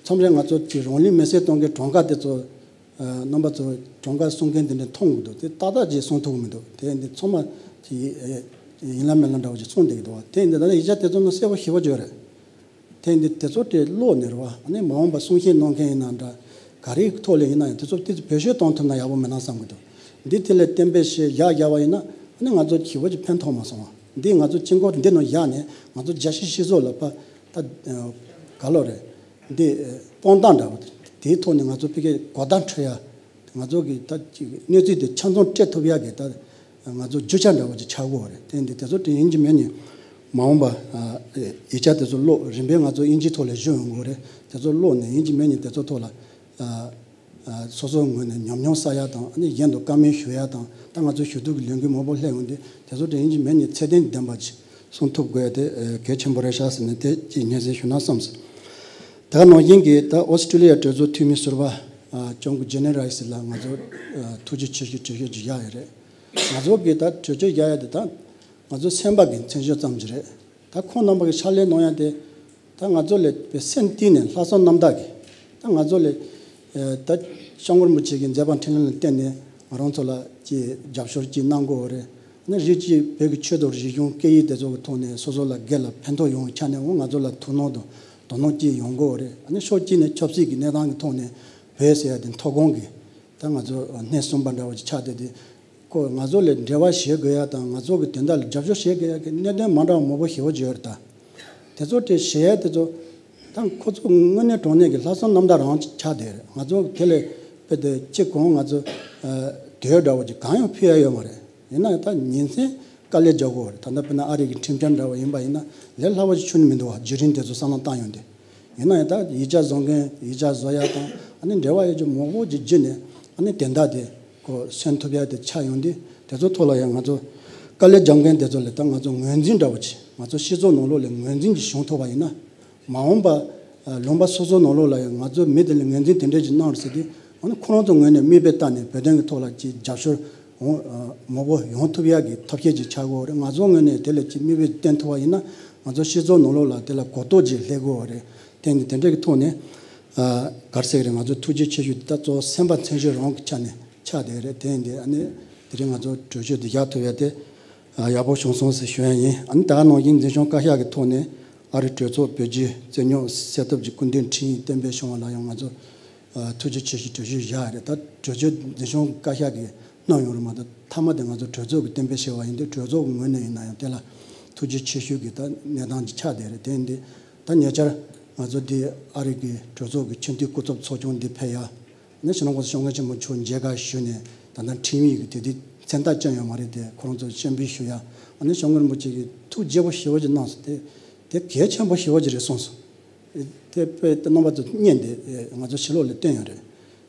མཚམས་རེ་ང་ཚོ་གི་རང་ལུས་མེར་སྲེག་གཏོང་མཁན་གྲངས་ཀ་དེ་ཚོ་རྣམ་པ་ཚོ་གྲངས་ཀ་གསུང་མཁན་དེ་འདྲ་མཐོང་གི་འདུག་དེ་ཏག་ཏག་ཅིག་གསུང་ཐུབ་ཀྱི་མི་འདུག་དེ་འདི་ཚང་མ་ཅིག་ཡིན་ལ་མིན་ལ་འདྲ་བོ་ཅིག་གསུང་བསྡད་ཀྱི་འདུག་བ། དེ་འདི་ད་ལྟ་ཡིག་ཆ་དེ་ཚོ་ནང་གསལ་པོ་ཞེ་པོ་ཅིག་ཡོད་རེད། དེ་འདི་དེ་ཚོ་དེ་ཀློག་ནས་རེད་བ། ཨ་ནི་མ་འོངས་པ་གསུང་བཤད་གནང་མཁན་ཡིན་ན་འདྲ་ག་རེའི་ཐོག་ལ་ཡིན་ན་ཡང་དེ་ཚོ་དེ་ཚོ་བེད་སྤྱོད་གཏོང་ཐུབ་ན་ཡག་པོ་མེད་ན་བསམ་གྱི་འདུག་འདི་དེ་ལ་གཏན་འབེབས་བྱས་བཞག་བཞག་པ་ཡིན་ན་ཨ་ནི་ང་ཚོ་ཞེ་པོ་ཅིག་ཕན་ཐོགས་མ་སོང་བ། འདི་ང་ཚོ་དཀྱིལ་འཁོར་འདི་ནང་བཞག་ནས་ང་ཚོ་རྒྱལ་སྤྱིའི་སྤྱི་ཚོགས་ལ་ཕ་ད་ག་ལོ་རེད། འདི་དཔང་རྟགས་འདྲ་བོ་དེའི་ཐོག་ནས་ང་ཚོ་ཕ་གིའི་གོ་བརྡ་འཕྲོད་ཡ། ང་ཚོ་གི་ད་ཅིག་གནས་ཚུལ་དེ་ཆ་ཚང་སྤྲད་ཐུབ་ཡ་གི་ད་ང་ཚོ་རྒྱུ་ཆ་འདྲ་བོ་ཅིག་ཆགས་ཀྱི་ཡོད་རེད། དེ་འདི་དེ་ཚོ་དེ་ཡིན་གཅིག་མིན་གཉིས་མ་འོངས་པ་ཨ་ཡིག་ཆ་དེ་ཚོ་ཀློག་རིམ་པས་ང་ཚོ་དབྱིན་ཇིའི་ཐོག་ལ་བཞུགས་ཡོང་གི་ཡོད་རེད། དེ་ཚོ་ཀློག་ནས་ཡིན་གཅིག་མིན་གཉིས་དེ་ཚོ་ཐོག་ལ་ཨ་ཨ་སོ་སོའི་ངོས་ནས་ཉམས་མྱོང་བསགས་ཡ་དང་། ཨ་ནི་གཞན་དུ་བཀའ་མོལ་ཞུ་ཡ་དང་། ད་ང་ཚོ་ཞུ་གཏུག་གི་ལས་འགུལ་མང་པོ་སླེབས་ཡོང་དུས་དེ་ཚོ་དེ་ཡིན་གཅིག་མིན་གཉིས་ཚད་ལྡན་ལྡན་པ་ཅིག་གསུང་ཐུབ་དགོས་ཡ་དེ་ཨ་གལ་ཆེན་པོ་རེད་ཤག་ཟེར་ནས་དེ་ཅིག་སྙན་སེང་ཞུ་ན་བསམ་སོང་། དེ་ག་ནང་བཞིན་གྱི་ད་ཨོ་སི་ཀྲི་ལི་ཡ་གྲོས་ཚོགས་འཐུས་མི་ཟུར་པ་ཨ་ལྕམ་སྐུ་ཇེ་ནི་རའི་སི་ལགས་ང་ཚོ་ཨ་ཐུགས་རྗེ་ཆེ་ཞུ་གྲོས་ཆོད་ཅིག་བཞག་ཡོད་རེད། ང་ཚོ་གི་ད་གྲོས་ཆོད་བཞག་ཡ་དེ་ད་ང་ཚོ་སེམས་པ་གི་མཚན་བརྗོད་ཙམ་ཅིག་རེད། ད་ཁོང་རྣམ་པ་གི་ཕྱག་ལས་གནང་ཡ་དེ་ད་ང་ཚོ་ལ་པའི་སེམས་གཏིང་ནས་ལྷག་བསམ་རྣམ་དག་གིས་ད་ང་ཚོ་ལ་ཨ་ད་ སྐྱབས་མགོན་རིན་པོ་ཆེ་གི་མཛད་པ་འཕྲིན་ལས་ལ་བརྟེན་ནས་ང་རང་ཚོ་ལ་ཅིག་རྒྱབ་སྐྱོར་ཅིག་གནང་དགོས་པ་རེད། ཨ་ནི་རིགས་གཅིག་བོད་ཀྱི་ཆོས་དང་རིག་གཞུང་སྐད་ཡིག་དེ་ཚོ་གི་ཐོག་ནས་སོ་སོ་ལ་སྒེར་ལ་ཕན་ཐོགས་ཡོང་བའི་ཆ་ནས་འོ་ང་ཚོ་ལ་ཐུགས་སྣང་དང་དོ་སྣང་ཅིག་ཡོང་དགོས་པ་རེད། ཨ་ནི་ཕྱོགས་གཅིག་ནས་ཆབ་སྲིད་ཀྱི་གནས་སྟངས་ཀྱི་ཐོག་ནས་བོད་ཟེར་ཡ་དེ་མཐོ་སྒང་གི་ད་ང་ཚོ་སྣེ་གསུམ་པ་འདྲ་བོ་ཅིག་ཆགས་བསྡད་དེ། ཁོ་ང་ཚོ་ལས་འབྲེལ་བ་བྱེད་དགོས་ཡ་དང་ང་ཚོ་གི་དོན་དག་ལ་རྒྱབ་སྐྱོར་བྱེད་དགོས་ཡ་གི་གནད་དོན་མ་འདྲ་བ་མང་པོ་ཞེ་པོ་ཅིག་ཡོད་རེད་ད། དེ་ཚོ་དེ་བྱེད་ཡ་དེ་ཚོ་ད་ཁོ་ཚོ་དངོས་གནས་དྲང་གནས་ཀྱི་ལྷག་བསམ་རྣམ་དག་རང་ཆགས་བསྡད་རེད། ང་ཚོ་དེ་ལས་དཔེ་དེ་གཅིག་གོང་ང་ཚོ་དུས་འདྲ་བོ་ཅིག་གང་ཡང་ཕུལ་ཡ་ཡོད་མ་རེད། ཡིན་ན་ཡང་ད་ཉིན་མཚན་དཀའ་ལས་རྒྱག་དགོས་རེད། ད་ལྟ་དཔེར་ན་ཨ་རི་གི་ཁྲིམས་འཆར་འདྲ་བ་ཡིན་པ་ཡིན་ན་ལས་སླ་བོ་ཞིག་ཆུ་ནས་མི་འདུག་བ། བརྒྱུད་རིམ་དེ་ཚོ་བསམ་བློ་བཏང་ཡོང་དུས། ཡིན་ན་ཡང་ད་ཡིག་ཆ་བཟོ་མཁན་ཡིག་ཆ་བཟོ་ཡ་དང་ཨ་ནི་འབྲེལ་བ་ཡོད་རྒྱུ་མང་པོ་ཅིག་བརྒྱུད་ནས་ཨ་ནི་དེ་འདྲ་དེ་ཁོ་གསོན་ཐུབ་ཡ་དེ་ཆགས་ཡོང་དུས། དེ་ཚོ་ཐོག་ལ་ཡང་ང་ཚོ་དཀའ་ལས་རྒྱག་མཁན་དེ་ཚོ་ལ་ད་ང་ཚོ་ངོས་འཛིན་འདྲ་བོ་ཅིག་ང་ཚོ་སྤྱི་ཚོགས་ནང་ལོགས་ལ་ངོས་འཛིན་ཅིག་བྱུང་ཐུབ་པ་ཡིན་ན། མ་འོངས་པ་ལུང་པ་སོ་སོ་ནང་ལོགས་ལ་ཡང་ང་ཚོ་མི་དེ་ལ་ངོས་འཛིན་དེ་འདྲས་ཅིག་གནང་རེད་ཟེར་དུས། ཨ་ནི་ཁོ་རང་ཚོ་ངོས་ནས་མིག་དཔེ་བལྟས་ནས་བོད་དོན་གྱི་ཐོག་ལ་ཅིག་རྒྱབ་སྐྱོར་འོང་མང་པོ་ཡོང་ཐུབ་ཡག་གི་ཐབས་ཤེས་ཅིག་བྱ་དགོས་རེད། ང་ཚོ་ངོས་ནས་དེ་ལ་ཅིག་མིག་དཔེ་བསྟན་ཐུབ་པ་ཡིན་ན་ང་ཚོ་སྤྱི་ཚོགས་ནང་ལོགས་ལ་དེ་ལ་གོ་རྟོགས་ཅིག་སླེབས་དགོས་རེད། དེ་ནི་དེ་འདྲས་ཀྱི་ཐོག་ནས་ག་རེ་ཟེར་གི་རེད། ང་ཚོ་ཐུགས་རྗེ་ཆེ་ཞུ་དེ་ད་གཙོ་བོ་སེམས་པ་མཚན་ཤོས་རང་གི་ཆ་ནས་ཆགས་བསྡད་རེད། དེ་ཡིན་དུས་ཨ་ནི་དེ་རིང་ང་ཚོ་གྲོས་ཆོད་དེ་བཞག་ཐུབ་ཡ་དེ་ཡག་པོ་བྱུང་སོང་ཟེར་ཞུ་ཡ་ཡིན། ཨ་ནི་ད་ག་ནང་བཞིན་འཛིན་སྐྱོང་བཀའ་ཤག་གི་ཐོག་ནས་ཨ་རི་གྲོས་ཚོགས་བོད་བརྒྱུད་རྩོད་རྙོག་སེལ་ཐབས་ཀྱི་སྐུ་མདུན་ཁྲིམས་ཡིག་གཏན་འབེབས་བྱུང་བ་ལ་ཡང་ང་ཚོ་ཐུགས་རྗེ་ཆེ་ཞུ་གྲོས་ཆོད་བཞག་ཡ་རེད། ད་གྲོས་ཆོད་འཛིན་སྐྱོང་བཀའ་ཤག་གིས་གནང་ཡོང་རེད་མ་གཏོགས་མཐའ་མ་དེ་ང་ཚོ་གྲོས་ཚོགས་ཀྱིས་གཏན་འབེབས་བྱས་པ་ཡིན་དུས་གྲོས་ཚོགས་ཀྱི་ངོས་ནས་ཡིན་ན་ཡང་དེ་ལ་ཐུགས་རྗེ་ཆེ་ཞུ་གི་ད་གནས་སྟངས་ཅིག་ཆགས་བསྡད་རེད། དེ་ཡིན་དུས་ད་ཉེ་ཆར་ང་ཚོ་འདི་ཨ་རི་གི་གྲོས་ཚོགས་ཀྱི་ཆེས་མཐོའི་སྐུ་ཚབ་ཚོགས་ཆུང་འདི་ཕེབས་ཡ། ནས་ཕྱི་ནང་གོང་ས་སྐྱབས་མགོན་ཆེན་པོ་མཆོག་མཇལ་ཁ་ཞུས་ནས་ད་ལྟ་ཁྲིམས་ཡིག་གི་དེ་དུས་མཚན་རྟགས་བཅད་ཡོད་མ་རེད་དེ་ཁོ་རང་ཚོར་སྤྱན་འབུལ་ཞུ་ཡ། ཨ་ནི་སྐྱབས་མགོན་རིན་པོ་ཆེ་གིས་ཐུགས་དགྱེས་པོ་ཞེ་པོ་ཅིག་གནང་སོང་། དེ་དེ་གལ་ཆེན་པོ་ཞེ་པོ་ཅིག་རེད་གསུངས་སོང་། དེ་དཔེ་དེ་རྣམ་པ་ཚོ་བརྙན་དེ་ང་ཚོ་ཕྱི་ལོགས་ལ་བཏོན་ཡོད་རེད།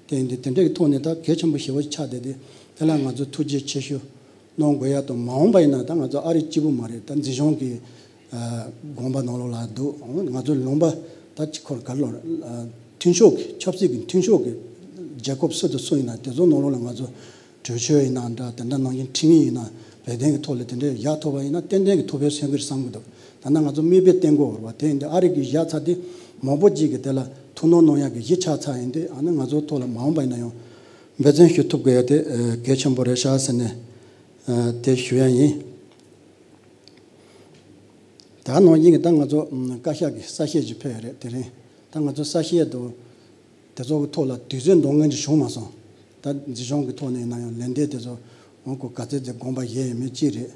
དེ་ཡིན་དུས་དེ་འདྲའི་གི་ཐོག་ནས་ད་གལ་ཆེན་པོ་ཞེ་པོ་ཅིག་ཆགས་བསྡད་དེ་དེ་ལ་ང་ཚོ་ཐུགས་རྗེ་ཆེ་ཞུ། གནང་དགོས་ཡ་དང་མ་འོངས་པ་ཡིན་ན་ད་ང་ཚོ་ཨ་རི་གཅིག་པུ་མ་རེད། ད་འཛིན་སྐྱོང་གི་དགོངས་པ་ནང་ལོགས་ལ་འདུག་ང་ཚོ་ལུང་པ་ད་ཅི་ཁོར་ག་ལོ་མཐུན་ཕྱོགས་ཀྱི་ཆབ་སྲིད་ཀྱི་མཐུན་ཕྱོགས་ཀྱི་རྒྱལ་ཁབ་སུ་དང་སུ་ཡིན་ན་དེ་ཚོ་ནང་ལོགས་ལ་ང་ཚོ་གྲོས་ཆོད་ཡིན་ན་འདྲ་དེ་འདྲ་ནང་བཞིན་ཁྲིམས་ཡིག་ཡིན་ན་བོད་དོན་གྱི་ཐོག་ལ་དེ་འདྲའི་བཞག་ཐུབ་པ་ཡིན་ན་ཏན་ཏན་གྱི་ཐུགས་ཕན་གསོས་ཀྱི་རེད་བསམ་གྱི་འདུག་ད་ནི་ང་ཚོ་མིག་དཔེ་བསྟན་དགོས་རེད་བ། དེ་ཡིན་དུས་ཨ་རི་གི་བཞག་ཚར་དེ་མང་པོ་ཅིག་གིས་དེ་ལ་ཐུགས་སྣང་གནང་ཡག་གི་གཞི་ཆགས་ཚར་ཡིན་དུས་ཨ་ནི་ང་ཚོའི་ཐོག་ལ་མ་འོངས་པ་ཡིན་ན་ཡང་འབད་བརྩོན་ཞུ་ཐུབ་དགོས་ཡ་དེ་གལ་ཆེན་པོ་རེད་ཤག་ཟེར་ནས། ཨ་དེ་ཞུ་ཡ་ཡིན། ད་ནང་བཞིན་གྱི་ད་ང་ཚོ་ཨམ་བཀའ་ཤག་གི་གསལ་བཤད་ཅིག་ཕེབས་ཡོད་རེད། དེ་རིང་ད་ང་ཚོ་གསལ་བཤད་དུ་དེ་ཚོ་གི་ཐོག་ལ་དུས་ཚོད་འདང་ངེས་ཅིག་བྱུང་མ་སོང་། ད་འཛིན་སྐྱོང་གི་ཐོག་ནས་ཡིན་ན་ཡང་ལན་འདེབས་དེ་ཚོ་འོང་གོ་ག་ཚད་ཚད་དགོངས་པ་བཞེས་ཡོད་མེད་གཅིག་རེད།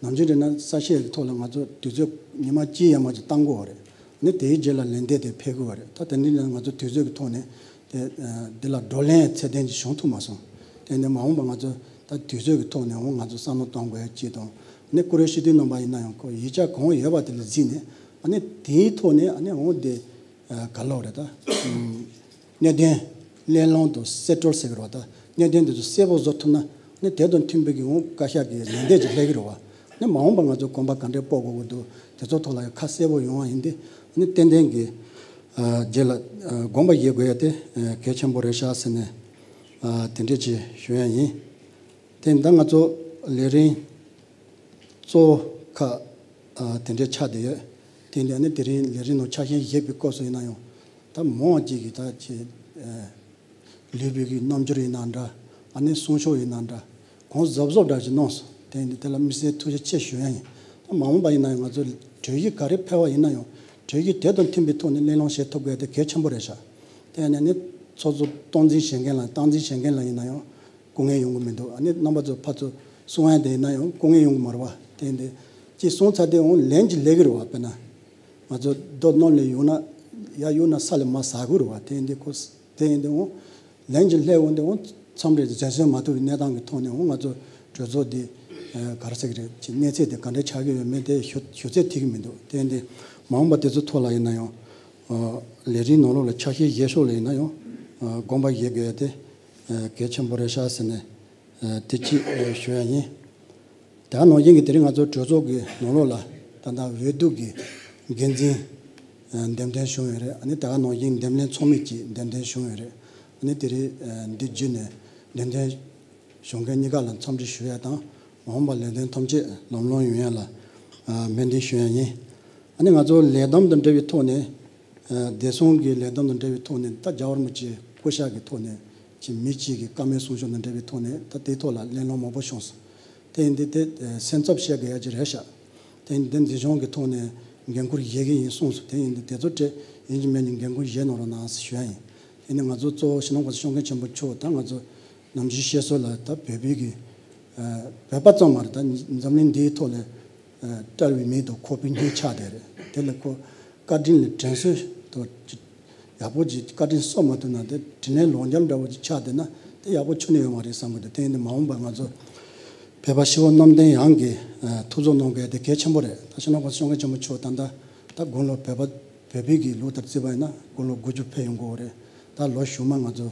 ནམ་རྒྱུན་རེད་ན་གསལ་བཤད་ཀྱི་ཐོག་ལ་ང་ཚོ་དུས་ཚོད་ཉི་མ་གཅིག་ཡས་མས་ཅིག་བཏང་དགོས་པ་རེད། ནི་དེའི་རྗེས་ལ་ལན་འདེབས་དེ་ཕེབས་དགོས་པ་རེད། ད་དེ་འདྲ་ཡིན་ན་ང་ཚོ་དུས་ཚོད་ཀྱི་ཐོག་ནས་དེ་ཨ་འདི་ལ་བགྲོ་གླེང་ཚད་ལྡན་ཅིག་བྱུང་ཐུབ་མ་སོང་། དེ་ནས་མ་འོངས་པ་ང་ཚོ་ད་དུས་ཚོད་ཀྱི་ཐོག་ནས་འོང་ང་ཚོ་བསམ་བློ་གཏོང་དགོས་ཡ་གཅིག་དང་། ནི་ཀུ་རེ་ཤི་དུས་རྣམ་པ་ཡིན་ན་ཡང་ཁོ་ཡིག་ཆ་གང་ཡོད་པ་དེ་ལ་གཟིགས་ནས་ཨ་ནི་དེའི་ཐོག་ནས་ཨ་ནི་འོང་དེ་ག་ལོག་རེད་ད། གནད་དོན་གླེང་སློང་དང་གསལ་བཀྲོལ་ཟེར་གི་རེད་བ། ད་གནད་དོན་དེ་ཚོ་གསལ་པོ་བཟོ་ཐུབ་ན་ནི་དེ་དང་མཐུན་པའི་གི་འོང་བཀའ་ཤག་གི་ལན་འདེབས་ཅིག་སླེབས་གི་རེད་བ། ནི་མ་འོངས་པ་ང་ཚོ་གོམ་པ་ག་འདྲས་སྤོ་དགོས་ཀྱི་འདུག་དེ་ཚོ་ཐོག་ལ་ཡང་ཁ་གསལ་པོ་ཡོང་བ་ཡིན་ཏེ་ནི་ཏན་ཏན་གི་རྗེས་ལ་དགོངས་པ་བཞེས་དགོས་ཡ་དེ་གལ་ཆེན་པོ་རེད་ཤག་ཟེར་ནས་དེ་འདྲས་ཅིག་ཞུ་ཡ་ཡིན། དེ་ད་ང་ཚོ་ལས་རིམ་གཙོ་བོ་ཁག་དེ་འདྲའི་ཆགས་བསྡད་ཡོད། དེ་འདྲ་ནི་དེ་རིང་ལས་རིམ་ནང་ཆ་ཤས་བཞེས་པའི་སྐབས་སུ་ཡིན་ན་ཡང་ད་མང་བ་ཅིག་གིས་ད་ཅི་ལུས་པོའི་གི་རྣམ་འགྱུར་ཡིན་ན་འདྲ། ཨ་ནི་གསུང་ཕྱོགས་ཡིན་ན་འདྲ། གང་གཟབ་གཟབ་འདྲ་ཞིག་གནང་སོང་། དེ་འདི་དེ་ལ་དམིགས་བསལ་ཐུགས་རྗེ་ཆེ་ཞུ་ཡ་ཡིན། ད་མ་འོངས་པ་ཡིན་ན་ཡང་ང་ཚོ་གྲོས་གཞི་ག་རེ་ཕེབས་པ་ཡིན་ན་ཡང་གྲོས་གཞི་དེ་དང་མཐུན་པའི་ཐོག་ནས་གླེང་སློང་བྱེད་ཐུབ་དགོས་དེ་གལ་ཆེན་པོ་རེད་ཤག་དེ་ནས་ནི་ཚོགས་གཙོ་སྟངས་འཛིན་བྱེད་མཁན་ལ་སྟངས་འཛིན་བྱེད་མཁན་ལ་ཡིན་ན་ཡང་། སྐུ་ངལ་ཡོང་གི་མི་འདུག་ཨ་ནི་རྣམ་པ་ཚོ་ཕར་ཚུར་གསུང་ཡ་དེ་ཡིན་ན་ཡང་སྐུ་ངལ་ཡོང་གི་མ་རེད་བ། དེ་ཡིན་དུས་ཅིག་གསུང་ཚར་དུས་འོང་ལན་ཅིག་སླེབས་ཀྱི་རེད་བ། དཔེར་ན་ང་ཚོ་རྡོ་ནོར་ལས་ཡོང་ན་ཡ་ཡོང་ན་ས་ལས་མར་ཟག་གི་རེད་བ། དེ་ཡིན་དུས་ཁོ་དེ་ཡིན་དུས་འོང་ལན་ཅིག་སླེབས་འོང་དུས་འོང་མཚམས་རེ་འཛེམ་ཟོན་མ་ཐུབ་པའི་གནས་སྟངས་ཀྱི་ཐོག་ནས་འོང་ང་ཚོ་གྲོས་ཚོགས་འདི་ག་རེ་ཟེར་གི་རེད། ཅིག་གནས་ཚད་དེ་ག་འདྲ་ཆགས་ཀྱི་ཡོད་མེད་དེ་ཞུ་ཞུ་ཚད་ཐིག་གི་མི་འདུག་དེ་ཡིན་དུས་མ་འོངས་པ་དེ་ཚོ་ཐོག་ལ་ཡིན་ན་ཡང་ལས་རིམ་ནང་ལོགས་ལ་ཆ་ཤས་བཞེས་ཕྱོགས་ལ་ཡིན་ན་ཡང་དགོངས་པ་བཞེས་དགོས་ཡ་དེ་གལ་ཆེན་པོ་རེད་ཤག་ཟེར་ནས། དེ་གཅིག་ཞུ་ཡ་ཡིན། དེ་ནང་བཞིན་གྱི་དེ་རིང་ང་ཚོ་གྲོས་ཚོགས་ཀྱི་ནང་ལོགས་ལ་ད་ལྟ་འོས་བསྡུ་གི་འགན་འཛིན་འདེམས་ཐོན་བྱུང་ཡོད་རེད། ཨ་ནི་དེ་ག་ནང་བཞིན་འདེམས་ལྷན་ཚོགས་མི་གཅིག་འདེམས་ཐོན་བྱུང་ཡོད་རེད། ཨ་ནི་དེ་རིང་འདི་བརྒྱུད་ནས་འདེམས་ཐོན་གཞུང་འགན་གཉིས་ཀ་ལ་འཚམས་འདྲི་ཞུ་ཡ་དང་མ་འོངས་པ་ལས་དོན་ཐམས་ཅད་ལམ་ལྷོང་ཡོང་ཡ་ལ་སྨོན་འདུན་ཞུ་ཡ་ཡིན། ཨ་ནི་ང་ཚོ་ལས་བསྡོམས་དང་འབྲེལ་བའི་ཐོག་ནས། བདེ་སྲུང་གི་ལས་བསྡོམས་དང་འབྲེལ་བའི་ཐོག་ནས་ད་རྒྱལ་བ་རིན་པོ་ཆེ་སྐུ་ཞབས་ཀྱི་ཐོག་ནས་ ཅིག་མི་གཅིག་གི་བཀའ་མོལ་གསུང་ཕྱོགས་དང་འབྲེལ་བའི་ཐོག་ནས་ད་དེའི་ཐོག་ལ་གླེང་སློང་མང་པོ་བྱུང་སོང་། དེ་ཡིན་དུས་དེ་སེམས་འཚབ་བྱེད་དགོས་ཡ་ཅིག་རེད་ཤག་དེ་ཡིན་དུས་འཛིན་སྐྱོང་གི་ཐོག་ནས་འགན་ཁུར་བཞེས་ཀྱི་ཡིན་གསུངས་སོང་། དེ་ཡིན་དུས་དེ་ཚོ་དེ་ཡིན་གཅིག་མིན་གཅིག་འགན་ཁུར་བཞེས་གནང་རོགས་གནང་ཞེས་ཞུ་ཡ་ཡིན། དེ་ནི་ང་ཚོ་གཙོ་བོ་སྤྱི་ནོར་གོང་ས་སྐྱབས་མགོན་ཆེན་པོ་མཆོག་ད་ང་ཚོ་ནམ་རྒྱུན་བཤད་སྲོལ་ལ་ད་བོད་པའི་གི་བོད་པ་ཙམ་མ་རེད། ད་འཛམ་གླིང་འདིའི་ཐོག་ལ་བཀྲ་བའི་མིག་དང་ཁོག་པའི་སྙིང་ཆགས་བསྡད་རེད། དེ་ལ་ཁོ་བཀའ་དྲིན་ལ་དྲན་གསོ་དང་ཡག་པོ་ཅིག་བཀའ་དྲིན་གསོ་མ་ཐུབ་ན་དེ་དྲིན་ལན་ལོག་འཇལ་འདྲ་བོ་ཅིག་ཆགས་བསྡད་ན་དེ་ཡག་པོ་ཁྱོན་ནས་ཡོད་མ་རེད་བསམ་གི་འདུག་དེ་ཡིན་དུས་མ་འོངས་པ་ང་ཚོ་བོད་པ་སྤྱི་བོ་གནམ་བསྟན་ཡང་གི་ཐུགས་ཚོགས་གནང་དགོས་དེ་གལ་ཆེན་པོ་རེད། ད་སྤྱི་ནོར་གོང་ས་སྐྱབས་མགོན་ཆེན་པོ་མཆོག་ད་ལྟ་ད་དགུང་ལོ་བོད་པ་བོད་པའི་གི་ལུགས་ལྟར་བརྩིས་པ་ཡིན་ན་དགུང་ལོ་དགུ་བཅུ་ཕེབས་ཡོང་གི་ཡོད་རེད། ད་ལོ་གཞུག་མ་ང་ཚོ་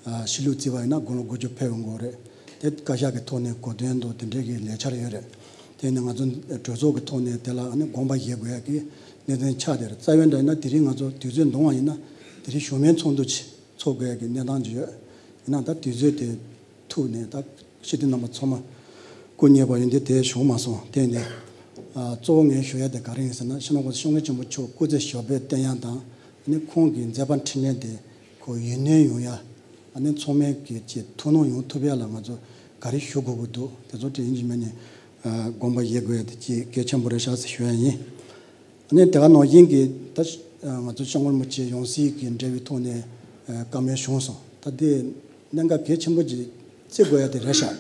ཨ་གཞིས་ལུས་བརྩིས་པ་ཡིན་ན་དགུང་ལོ་དགུ་བཅུ་ཕེབས་ཡོང་གི་ཡོད་རེད། དེ་བཀའ་ཤག་གི་ཐོག་ནས་གོ་སྟོན་དང་དེ་འདྲའི་གི་ལས་འཆར་ཡོད་རེད། དེ་ནས་ང་ཚོ་གྲོས་ཚོགས་ཀྱི་ཐོག་ནས་དེ་ལ་ཨ་ནི་དགོངས་པ་བཞེས་དགོས་ཡ་གི་གནད་དོན་ཆགས་བསྡད་རེད། རྩ་བའི་འདྲ་ཡིན་ན་དེ་རིང་ང་ཚོ་དུས་ཚོད་འདང་བ་ཡིན་ན་དེ་རིང་ཞུ་མིན་ཚོགས་འདུ་ཅིག་ཚོགས་དགོས་ཡ་གི་གནས་སྟངས་ཅིག་ཡོད། ཡིན་ན་ད་དུས་ཚོད་དེ་ཐུག་ནས་ད་སྤྱི་འཐུས་རྣམ་པ་ཚང་མ་སྐུ་ཉེ་བ་ཡོད་འདི་དེ་བྱུང་མ་སོང་། དེ་ནས་ཨ་གཙོ་བོ་ངས་ཞུ་ཡ་དེ་ག་རེ་ཡིན་ཟེར་ན་སྤྱི་ནོར་གོང་ས་སྐྱབས་མགོན་ཆེན་པོ་མཆོག་སྐུ་ཚེ་ཞབས་པད་བརྟན་ཡ་དང་ཨ་ནི་ཁོང་གི་མཛད་པ་འཕྲིན་ལས་དེ་ཁོ་ཡུན་གནས་ཡོང་ཡ་ཨ་ནི་ཚང་མས་ཀྱི་ཅིག་ཐུགས་སྣང་ཡོང་ཐུབ་ཡ་ལ་ང་ཚོ་ག་རེ་ཞུ་དགོས་ཀྱི་འདུག་དེ་ཚོ་དེ་ཡིན་གཅིག་མིན་གཅིག་ཨ་དགོངས་པ་བཞེས་དགོས་ཡ་དེ་ཅིག་གལ་ཆེན་པོ་རེད་ཤག་ཟེར་ཞུ་ཡ་ཡིན། ཨ་ནི་དེ་ག་ནང་བཞིན་གྱི་ད་ང་ཚོ་སྐྱབས་མགོན་རིན་པོ་ཆེ་ཡང་སྲིད་ཀྱི་འབྲེལ་བའི་ཐོག་ནས་བཀའ་མོལ་བྱུང་སོང་། ད་དེ་གནད་འགག་གལ་ཆེན་པོ་ཅིག་བརྩི་དགོས་ཡ་དེ་རེད་ཤག་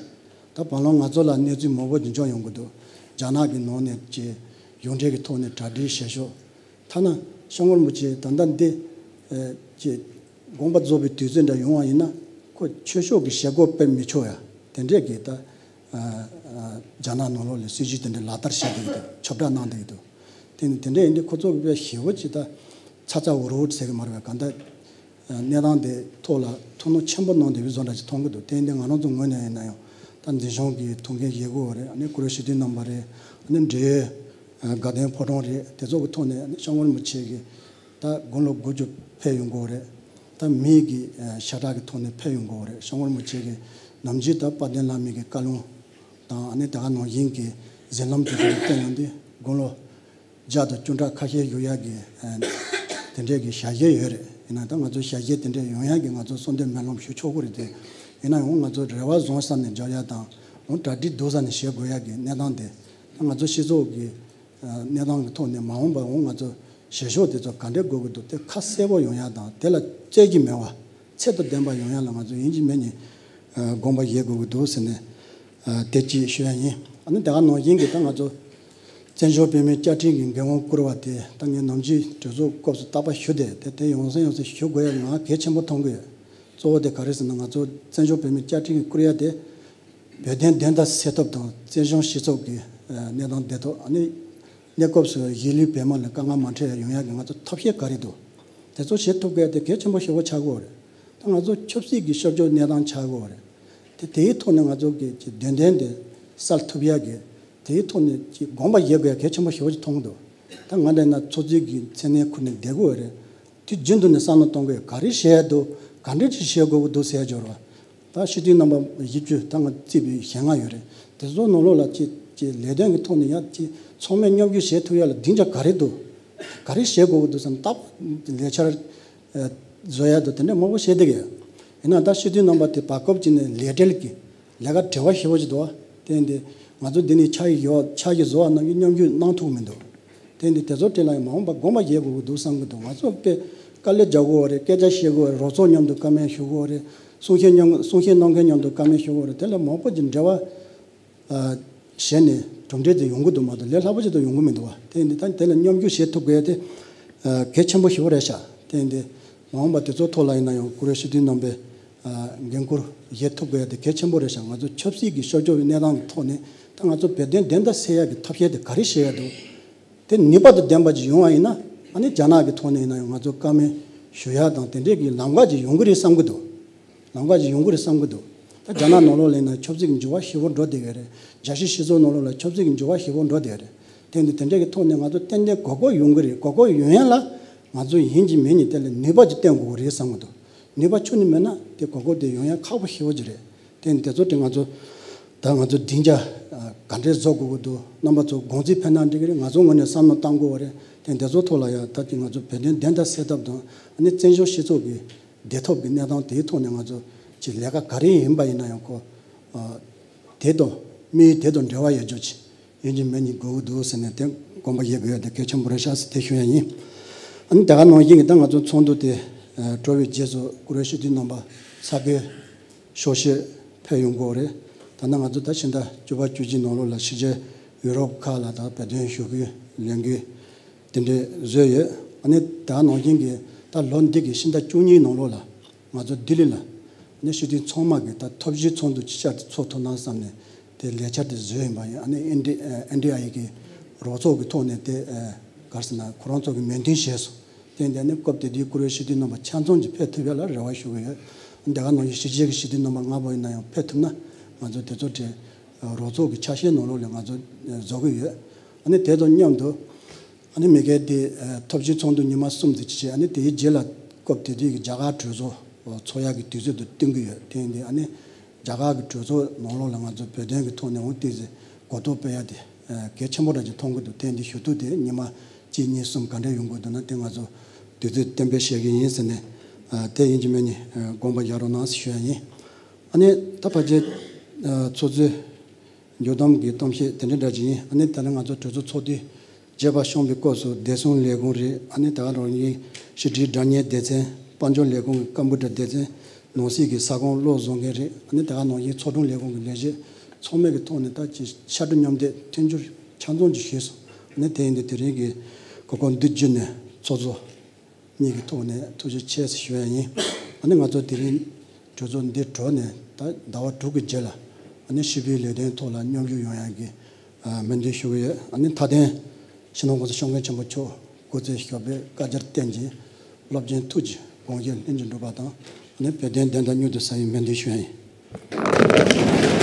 ད་བར་ལམ་ང་ཚོ་ལ་གནས་ཚུལ་མང་པོ་ཅིག་འབྱུང་ཡོང་གི་འདུག་རྒྱ་ནག་གི་ནང་ནས་ཀྱི་ཡོངས་འབྲེལ་གྱི་ཐོག་ནས་གྲ་སྒྲིག་བྱེད་ཕྱོགས། ཐ་ན་སྐྱབས་མགོན་རིན་པོ་ཆེ་ད་ལྟ་འདི་ཀྱི་དགོངས་པ་རྫོགས་པའི་དུས་ཚོད་འདྲ་ཡོང་བ་ཡིན་ན་ཁོ་ཆོས་ཕྱོགས་ཀྱི་བྱེད་སྒོ་སྤེལ་མི་ཆོག་ཡ་དེ་འདྲས་ཀྱི་ད་རྒྱ་ནག་ནང་ལོགས་ལ་སྲིད་ཇུས་དེ་འདྲ་ལག་བསྟར་བྱེད་བསྡད་ཀྱི་འདུག་ཁྱབ་བསྒྲགས་གནང་བསྡད་ཀྱི་འདུག་དེ་ནི་དེ་འདྲ་ཡིན་དུས་ཁོ་ཚོ་གི་དཔེ་ཞེ་བོ་ཅིག་ད་ཚ་ཚ་འུར་འུར་ཟེར་གི་མ་རེད་པས། གང་ལྟར་གནས་སྟངས་དེ་ཐོག་ལ་ཐུགས་སྣང་ཆེན་པོ་གནང་བསྡད་པའི་བཟོ་འདྲ་ཅིག་མཐོང་གི་འདུག་དེ་ཡིན་དུས་ང་རང་ཚོ་ངོས་ནས་ཡིན་ན་ཡང་ད་འཛིན་སྐྱོང་གི་ཐུགས་འགན་བཞེས་དགོས་པ་རེད། ཨ་ནི་བཀུར་འོས་སྤྱི་འཐུས་རྣམ་པ་རེད། ཨ་ནི་འབྲེལ་ཡོད་དགའ་ལྡན་ཕོ་བྲང་རེད། དེ་ཚོ་གི་ཐོག་ནས་ཨ་ནི་སྐྱབས་མགོན་རིན་པོ་ཆེ་གི་ད་དགུང་ལོ་དགུ་བཅུ་ཕེབས་ཡོང་གི་ཡོད་རེད། ད་མིའི་གི་ཤ་ཁྲག་གི་ཐོག་ནས་ཕེབས་ཡོང་གི་ཡོད་རེད། སྐྱབས་མགོན་རིན་པོ་ཆེ་གི་ནམ་རྒྱུན་ད་དཔལ་ལྡན་བླ་མའི་གི་བཀའ་ལུང་དང་ཨ་ནི་དེ་ག་ནང་བཞིན་གི་གཟིམ་ལམ་དེ་ཚོ་བསྟན་ཡོང་དུས་དགུང་ལོ་བརྒྱ་དང་བཅུ་ཕྲག་ཁ་ཤས་བཞུགས་ཡག་གི་དེ་འདྲས་ཀྱི་ཞལ་བཞེས་ཡོད་རེད། ཡིན་ན་ད་ང་ཚོ་ཞལ་བཞེས་དེ་འདྲས་ཡོང་ཡག་གི་ང་ཚོ་གསོལ་འདེབས་སྨོན་ལམ་ཞུ་ཆོག་གི་རེད་དེ། ཡིན་ན་ཡང་ང་ཚོ་རེ་བ་བཟང་ས་ནས་འཇོག་ཡག་དང་འོང་གྲ་སྒྲིག་སྡུག་ས་ནས་བྱེད་དགོས་ཡག་གི་གནས་སྟངས་དེ་ད་ང་ཚོ་སྤྱི་ཚོགས་ཀྱི་གནས་སྟངས་ཀྱི་ཐོག་ནས་མ་འོངས་པར་འོང་ང་ཚོ་བྱེད་ཕྱོགས་དེ་ཚོ་ག་འདྲས་དགོས་ཀྱི་འདུག་དེ་ཁ་གསལ་པོ་ཡོང་ཡག་དང་དེ་ལ་རྩོད་ཀྱི་མེད་པ་ཚད་དང་ལྡན་པ་ཡོང་ཡག་ལ་ང་ཚོ་ཡིན་གཅིག་མིན་གཉིས་དགོངས་པ་བཞེས་དགོས་ཀྱི་འདུག་ཟེར་ནས་དེ་གཅིག་ཞུ་ཡག་ཡིན། ཨ་ནི་དེ་ག་ནང་བཞིན་གྱི་ད་ང་ཚོ་བཙན་བྱོལ་བོད་མིའི་བཅའ་ཁྲིམས་ཀྱི་འགན་དབང་བསྐུར་བ་དེ་ད་ངས་ནམ་རྒྱུན་གྲོས་ཚོགས་སྐབས་སུ་རྟག་པར་ཞུ་བསྡད་དེ་དེ་ཡང་སེ་ཡང་སེ་ཞུ་དགོས་ཡ་ང་གལ་ཆེན་པོ་མཐོང་གི་ཡོད། གཙོ་བོ་དེ་ག་རེ་ཟེར་ན་ང་ཚོ་བཙན་བྱོལ་བོད་མིའི་བཅའ་ཁྲིམས་ཀྱི་བསྐུར་ཡ་དེ་བོད་དོན་བདེན་མཐའ་གསལ་ཐབས་དང་བཙན་བྱོལ་སྤྱི་ཚོགས་ཀྱི་གནས་སྟངས་བདེ་ཐོག་ཨ་ནི་གནས་སྐབས་སུ་གཞིས་ལུས་བོད་དམངས་ལ་དཀའ་ངལ་མ་འཕྲད་ཡ་ཡོང་ཡ་གི་ང་ཚོ་ཐབས་ཤེས་ག་རེ་འདུག་དེ་ཚོ་བྱེད་ཐུབ་དགོས་ཡ་དེ་གལ་ཆེན་པོ་ཞེ་པོ་ཆགས་ཀྱི་ཡོད་རེད། ད་ང་ཚོ་ཆབ་སྲིད་ཀྱི་ཤར་ཕྱོགས་གནས་སྟངས་ཆགས་ཀྱི་ཡོད་རེད། དེ་དེའི་ཐོག་ནས་ང་ཚོ་གི་ཀྱི་བདེན་དོན་དེ་གསལ་ཐུབ་ཡག་གི་དེའི་ཐོག་ནས་ཀྱི་དགོངས་པ་བཞེས་དགོས་ཡག་གལ་ཆེན་པོ་ཞེ་པོ་ཅིག་མཐོང་གི་འདུག་ད་ང་འདྲ་ཡིན་ན་ཚོགས་སྡེ་གི་མཚན་གནས་ཁུར་ནས་བསྡད་ཀྱི་ཡོད་རེད། དུས་རྒྱུན་དུ་ནས་བསམ་བློ་གཏོང་དགོས་ག་རེ་བྱེད་ཡག་འདུག་ག་འདྲ་ཅིག་བྱེད་དགོས་ཀྱི་འདུག་ཟེར་ཡག་འབྱོར་བ། ད་སྤྱི་འཐུས་རྣམ་པ་བཞི་བཅུ་ད་ང་བརྩིས་པའི་ཞལ་སྔ་ཡོད་རེད། དེ་ཚོ་ནང་ལོགས་ལ་ཀྱི་ཀྱི་ལས་དོན་གི་ཐོག་ནས་ཡག་ཀྱི་ཚང་མས་མཉམ་ཞུགས་བྱེད་ཐུབ་ཡག་ལ་སྡིངས་ཆ་ག་རེ་འདུག་ག་རེ་བྱེད་དགོས་ཀྱི་འདུག་བསམ་སྟབས་ལས་འཆར་བཟོ་ཡག་དང་དེ་འདྲ་མང་པོ་བྱེད་བསྡད་ཀྱི་ཡོད། ཡིན་ན་ད་སྤྱི་འཐུས་རྣམ་པ་དེ་བར་སྐབས་ཅིག་ནས་ལས་བྲེལ་གྱི་ལས་ཀ་བྲེལ་བ་ཞེ་པོ་ཅིག་འདུག་བ། དེ་ཡིན་དུས་ང་ཚོ་འདི་ནས་ཕྱག་ཡིག་ཡོད་ཕྱག་ཡིག་བཟོ་བ་རྣམས་ཀྱིས་མཉམ་ཞུགས་གནང་ཐུབ་མི་འདུག་དེ་ཡིན་དུས་དེ་ཚོ་དེ་ལ་ཡང་མ་འོངས་པ་དགོངས་པ་བཞེས་དགོས་ཀྱི་འདུག་བསམ་གྱི་འདུག་ང་ཚོ་དཔེ་དཀའ་ལས་རྒྱག་དགོས་པ་རེད། སྐད་ཆ་བཤད་དགོས་པ་རེད། རོགས་ཚོགས་མཉམ་དུ་བཀའ་མོལ་ཞུ་དགོས་པ་རེད། གསུང་བཤད་མཉམ་གསུང་བཤད་གནང་མཁན་མཉམ་དུ་བཀའ་མོལ་ཞུ་དགོས་པ་རེད། དེ་ལ་མང་པོ་ཅིག་འབྲེལ་བ་ཨ་བྱས་ནས་གྲུབ་འབྲས་དེ་ཡོང་གི་འདུག་མ་གཏོགས་ལས་སླ་པོ་ཅིག་ཏུ་ཡོང་གི་མི་འདུག་བ། དེ་ཡིན་དུས་ད་དེ་ལ་མཉམ་ཞུགས་བྱེད་ཐུབ་དགོས་ཡ་དེ་ཨ་གལ་ཆེན་པོ་ཞེ་པོ་རེད་ཤག་དེ་ཡིན་དུས་མ་འོངས་པ་དེ་ཚོའི་ཐོག་ལ་ཡིན་ན་ཡང་བཀུར་འོས་སྤྱི་འཐུས་རྣམ་པས་ཨ་འགན་འཁུར་བཞེས་ཐུབ་དགོས་ཡ་དེ་གལ་ཆེན་པོ་རེད་ཤག་ང་ཚོ་ཆབ་སྲིད་ཀྱི་ཤར་ཕྱོགས་ཀྱི་གནས་སྟངས་ཀྱི་ཐོག་ནས་ད་ང་ཚོ་བོད་དོན་བདེན་མཐའ་གསལ་ཡ་གི་ཐབས་ཤེས་དེ་ག་རེ་བྱེད་ཡ་འདུག་དེ་ནུས་པ་དང་ལྡན་པ་ཅིག་ཡོང་བ་ཡིན་ན་ཨ་ནི་རྒྱ་ནག་གི་ཐོག་ནས་ཡིན་ན་ཡང་ང་ཚོ་བཀའ་མོལ་ཞུ་ཡ་དང་དེ་འདྲས་ཀྱི་ལམ་ཁ་ཅིག་ཡོང་གི་རེད་བསམ་གྱི་འདུག་ལམ་ཁ་ཅིག་ཡོང་གི་རེད་བསམ་གྱི་འདུག་ད་རྒྱ་ནག་ནང་ལོགས་ལ་ཡིན་ན་ཆབ་སྲིད་ཀྱི་འགྱུར་བ་ཞེ་པོ་འགྲོ་བསྡད་ཡོད་རེད། རྒྱལ་སྤྱིའི་སྤྱི་ཚོགས་ནང་ལོགས་ལ་ཆབ་སྲིད་ཀྱི་འགྱུར་བ་ཞེ་པོ་འགྲོ་བསྡད་ཡོད་རེད། དེ་ཡིན་དུས་དེ་འདྲས་ཀྱི་ཐོག་ནས་ང་ཚོ་ཏན་ཏན་གོ་སྐབས་ཡོང་གི་རེད། གོ་སྐབས་ཡོང་ཡ་ལ་ང་ཚོ་ཡིན་གཅིག་མིན་གཉིས་དེ་ལ་ནུས་པ་ཅིག་བཏོན་དགོས་ཀྱི་རེད་བསམ་གྱི་འདུག་ནུས་པ་ཁྱོན་ནས་མེད་ན་དེ་གོ་སྐབས་དེ་ཡོང་ཡ་ཁག་པོ་ཞེ་པོ་ཅིག་རེད། དེ་ཡིན་དུས་དེ་ཚོ་དེ་ང་ཚོ་ད་ང་ཚོ་སྡིངས་ཆ་ཨ་ག་འདྲས་བཟོ་དགོས་ཀྱི་འདུག་རྣམ་པ་ཚོ་དགོངས་ཚུལ་ཕེབས་ན་འགྲིག་གི་རེད། ང་ཚོ་ངོས་ནས་བསམ་བློ་བཏང་དགོས་པ་རེད། དེ་འདི་ཚོ་ཐོག་ལ་ཡང་ད་ཅིག་ང་ཚོ་བོད་དོན་བདེན་མཐའ་གསལ་ཐབས་དང་ཨ་ནི་བཙན་བྱོལ་སྤྱི་ཚོགས་ཀྱི་བདེ་ཐབས་ཀྱི་གནས་སྟངས་དེའི་ཐོག་ནས་ང་ཚོ་ ཅིག་ལས་ཀ་ག་རེ་ཡིན་པ་ཡིན་ན་ཡང་ཁོ་ཨ་དེ་དང་དམིགས་ཡུལ་དེ་དང་འབྲེལ་བ་ཡོད་རྒྱུ་ཅིག་ཡིན་གཅིག་མིན་གཅིག་དགོས་ཀྱི་འདུག་ཟེར་ནས་དེ་དགོངས་པ་བཞེས་དགོས་ཡོད། དེ་གལ་ཆེན་པོ་རེད་ཤག་ཟེར་དེ་ཞུ་ཡ་ཡིན། ཨ་ནི་དེ་ག་ནང་བཞིན་གྱི་ད་ང་ཚོ་ཚོགས་འདུ་དེ་ཨ་གྲོལ་བའི་རྗེས་སུ་བཀུར་འོས་སྤྱི་འཐུས་རྣམ་པ་ས་ཁུལ་ཤོག་ཤེས་ཕེབས་ཡོང་དགོས་རེད། ད་ནི་ང་ཚོ་ད་ཕྱི་ཟླ་བཅུ་པ་བཅུ་གཅིག་ནང་ལོགས་ལ་ཕྱི་རྒྱལ་ཡུ་རོབ་ཁག་ལ་ད་བོད་དོན་ཞུ་སྐུལ་ལས་འགུལ་དེ་འདྲའི་བཟོས་ཡོད། ཨ་ནི་ད་ནང་བཞིན་གྱི་ད་ལོ་འདི་གི་ཕྱི་ཟླ་བཅུ་གཉིས་ནང་ལོགས་ལ་ང་ཚོ་ལྡི་ལི་ལ་ཨ་ནི་སྤྱི་འཐུས་ཚང་མ་གི་ད་ཐོབ་བཞེས་ཚོགས་འདུ་ཅིག་བཅར་ཏེ་ཚོགས་ཐུབ་ན་བསམ་ནས་དེ་ལས་འཆར་དེ་བཟོས་ཡིན་པ་ཡིན། ཨ་ནི་ཨེན་ཌི་ཨེན་ཌི་ཨའི་གི་རོགས་ཚོགས་ཀྱི་ཐོག་ནས་དེ་ག་རེ་ཟེར་ན་ཁོ་རང་ཚོ་གི་མོས་མཐུན་བྱས་སོང་། དེ་འདི་ནི་སྐབས་དེ་དུས་བཀུར་འོས་སྤྱི་འཐུས་རྣམ་པ་ཆ་ཚང་གིས་ཕེབས་ཐུབ་ཡ་ལ་རེ་བ་ཞུ་གི་ཡོད། འདི་ག་ནང་བཞིན་ཕྱི་རྒྱལ་གྱི་སྤྱི་འཐུས་རྣམ་པ་སྔ་པོ་ཡིན་ན་ཡང་ཕེབས་ཐུབ་ན་ང་ཚོ་དེ་ཚོ་དེ་རོགས་ཚོགས་ཀྱི་ཆ་ཤས་ནང་ལོགས་ལ་ང་ཚོ་བཟོ་གི་ཡོད། ཨ་ནི་དེ་དང་མཉམ་དུ་ཨ་ནི་མི་སྒེར་དེ་ཐོབ་བཞེས་ཚོགས་འདུ་ཉི་མ་གསུམ་དེ་བྱས། ཨ་ནི་དེའི་རྗེས་ལ་སྐབས་དེ་དུས་ཀྱི་རྒྱ་གར་གྲོས་ཚོགས་ཚོགས་ཡག་གི་དུས་ཚོད་དུ་བསྟུན་གི་ཡོད། དེ་ཡིན་དུས་ཨ་ནི་རྒྱ་གར་གྱི་གྲོས་ཚོགས་ནང་ལོགས་ལ་ང་ཚོ་བོད་དོན་གྱི་ཐོག་ནས་འོང་ཏོག་ཙམ་གོ་རྟོགས་སྤེལ་ཡ་དེ་གལ་ཆེན་པོ་འདྲ་ཅིག་མཐོང་གི་འདུག་དེ་འདི་ཞུ་གཏུག་དེ་ཉི་མ་གཅིག་གཉིས་གསུམ་ག་འདྲ་ཡོང་གི་འདུག་ན་དེ་ང་ཚོ་དུས་ཚོད་གཏན་འབེབས་བྱེད་ཀྱི་ཡིན་ཟེར་ནས་དེ་ཡིན་གཅིག་མིན་གཅིག་དགོངས་པ་བཞག་རོགས་གནང་ཞུ་ཡ་ཡིན། ཨ་ནི་ད་ཕལ་ཆེར་ཚོགས་གཙོས་མཇུག་བསྡོམས་ཀྱི་གཏམ་བཤད་དེ་འདྲ་འདྲ་ཅིག་ཡིན། ཨ་ནི་ད་ནི་ང་ཚོ་གྲོས་ཚོགས་ཚོགས་དུས་བརྗེ་པ་བྱུང་བའི་སྐབས་སུ་བདེ་སྲུང་ལས་ཁུངས་རེད། ཨ་ནི་ད་ག་རང་གི་ཕྱི་དྲིལ་དྲ་བརྙན་སྡེ་ཚན། དཔལ་འབྱོར་ལས་ཁུངས་ཀྱི་ཀམ་པུ་ཊར་སྡེ་ཚན། ནང་སྲིད་ཀྱི་ས་ཁོངས་བློ་བཟང་མཁན་རེད། ཨ་ནི་ད་ག་ནང་བཞིན་ཚོགས་དྲུང་ལས་ཁུངས་ཀྱི་ལས་བྱེད་ཚང་མའི་གི་ཐོག་ནས་ད་ཅིག་ཕྱར་གྲུ་མཉམ་འདེགས་མཐུན་འགྱུར་ཆ་ཚང་ཅིག་ཞུས་སོང་། ཨ་ནི་དེ་ཡིན་དུས་དེ་རིང་གི་གོ་སྐབས་འདི་བརྒྱུད་ནས་ཚོགས་གཙོ་གཉིས་ཀྱི་ཐོག་ནས་ཐུགས་རྗེ་ཆེ་ཞུ་ཡ་ཡིན། ཨ་ནི་ང་ཚོ་དེ་རིང་གྲོས་ཚོགས་འདི་གྲོལ་ནས་ད་ཟླ་བ་དྲུག་གི་རྗེས་ལ་ཨ་ནི་ཞི་བའི་ལས་དོན་ཐོག་ལ་མཉམ་ཞུགས་ཡོང་ཡ་གི་ཨ་སྨོན་འདུན་ཞུ་གི་ཡོད། ཨ་ནི་མཐའ་དོན་སྤྱི་ནོར་༸གོང་ས་༸སྐྱབས་མགོན་ཆེན་པོ་མཆོག་སྐུ་ཚེ་ཞབས་པད་བསྐལ་བརྒྱར་བརྟན་ཅིང་། རླབས་ཆེན་ཐུགས་ཀྱི་དགོངས་བཞེད་ལྷུན་གྱིས་འགྲུབ་པ་དང་། ཨ་ནི་བོད་དོན་བདེན་མཐའ་མྱུར་དུ་གསལ་བའི་སྨོན་འདུན་ཞུ་ཡ་ཡིན།